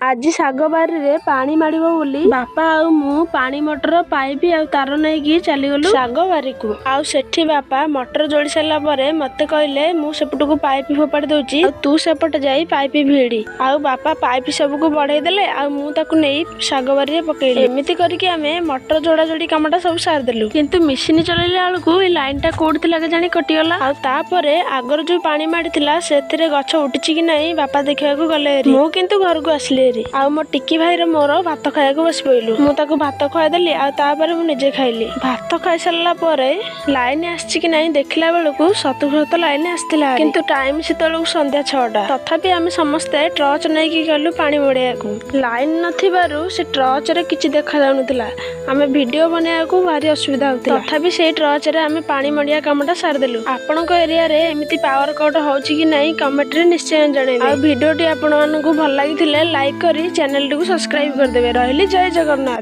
ଆଜି ଶାଗ ବାରିରେ ପାଣି ମାଡ଼ିବ ବୋଲି ବାପା ଆଉ ମୁଁ ପାଣି ମଟର, ପାଇପ୍ ଆଉ ତାର ନେଇକି ଚାଲିଗଲୁ ଶାଗ ବାରିକୁ। ଆଉ ସେଠି ବାପା ମଟର ଯୋଡ଼ି ସାରିଲା ପରେ ମତେ କହିଲେ, ମୁଁ ସେପଟକୁ ପାଇପ୍ ଫୋପାଡ଼ି ଦଉଛି ଆଉ ତୁ ସେପଟେ ଯାଇ ପାଇପ୍ ଭିଡ଼ି। ଆଉ ବାପା ପାଇପ୍ ସବୁକୁ ବଢେଇ ଦେଲେ ଆଉ ମୁଁ ତାକୁ ନେଇ ଶାଗ ବାରିରେ ପକେଇଲି। ଏମିତି କରିକି ଆମେ ମଟର ଯୋଡ଼ା ଯୋଡ଼ି କାମଟା ସବୁ ସାରିଦେଲୁ। କିନ୍ତୁ ମେସିନ ଚଲେଇଲା ବେଳକୁ ଏଇ ଲାଇନଟା କୋଉଠି ଥିଲା କେଜାଣି, କଟିଗଲା। ଆଉ ତାପରେ ଆଗରୁ ଯୋଉ ପାଣି ମାଡ଼ିଥିଲା, ସେଥିରେ ଗଛ ଉଠିଛି କି ନାହିଁ ବାପା ଦେଖିବାକୁ ଗଲେ ହେରି। ମୁଁ କିନ୍ତୁ ଘରକୁ ଆସିଲି ହେରି ଆଉ ମୋ ଟିକି ଭାଇର ମୋର ଭାତ ଖାଇବାକୁ ବସି ପଇଲୁ। ମୁଁ ତାକୁ ଭାତ ଖୁଆଇଦେଲି ଆଉ ତାପରେ ମୁଁ ନିଜେ ଖାଇଲି। ଭାତ ଖାଇସାରିଲା ପରେ ଲାଇନ ଆସିଛି କି ନାହିଁ ଦେଖିଲା ବେଳକୁ ସତକୁ ସତ ଲାଇନ ଆସିଥିଲା ହେରି। କିନ୍ତୁ ଟାଇମ ସେତେବେଳକୁ ସନ୍ଧ୍ୟା 6ଟା। ତଥାପି ଆମେ ସମସ୍ତେ ଟର୍ଚ ନେଇକି ଗଲୁ ପାଣି ମଡେଇବାକୁ। ଲାଇନ ନଥିବାରୁ ସେ ଟର୍ଚରେ କିଛି ଦେଖା ଯାଉନଥିଲା। ଆମେ ଭିଡିଓ ବନେଇବାକୁ ଭାରି ଅସୁବିଧା ହଉଥିଲା। ତଥାପି ସେଇ ଟର୍ଚରେ ଆମେ ପାଣି ମଡିଆ କାମଟା ସାରିଦେଲୁ। ଆପଣଙ୍କ ଏରିଆରେ ଏମିତି ପାୱାର କଟ ହଉଛି କି ନାହିଁ, କମେଣ୍ଟରେ ନିଶ୍ଚୟ ଜଣେଇବେ। ଆଉ ଭିଡିଓଟି ଆପଣମାନଙ୍କୁ ଭଲ ଲାଗିଥିଲେ ଲାଇକ୍ କରି ଚ୍ୟାନେଲଟିକୁ ସବସ୍କ୍ରାଇବ କରିଦେବେ। ରହିଲି, ଜୟ ଜଗନ୍ନାଥ।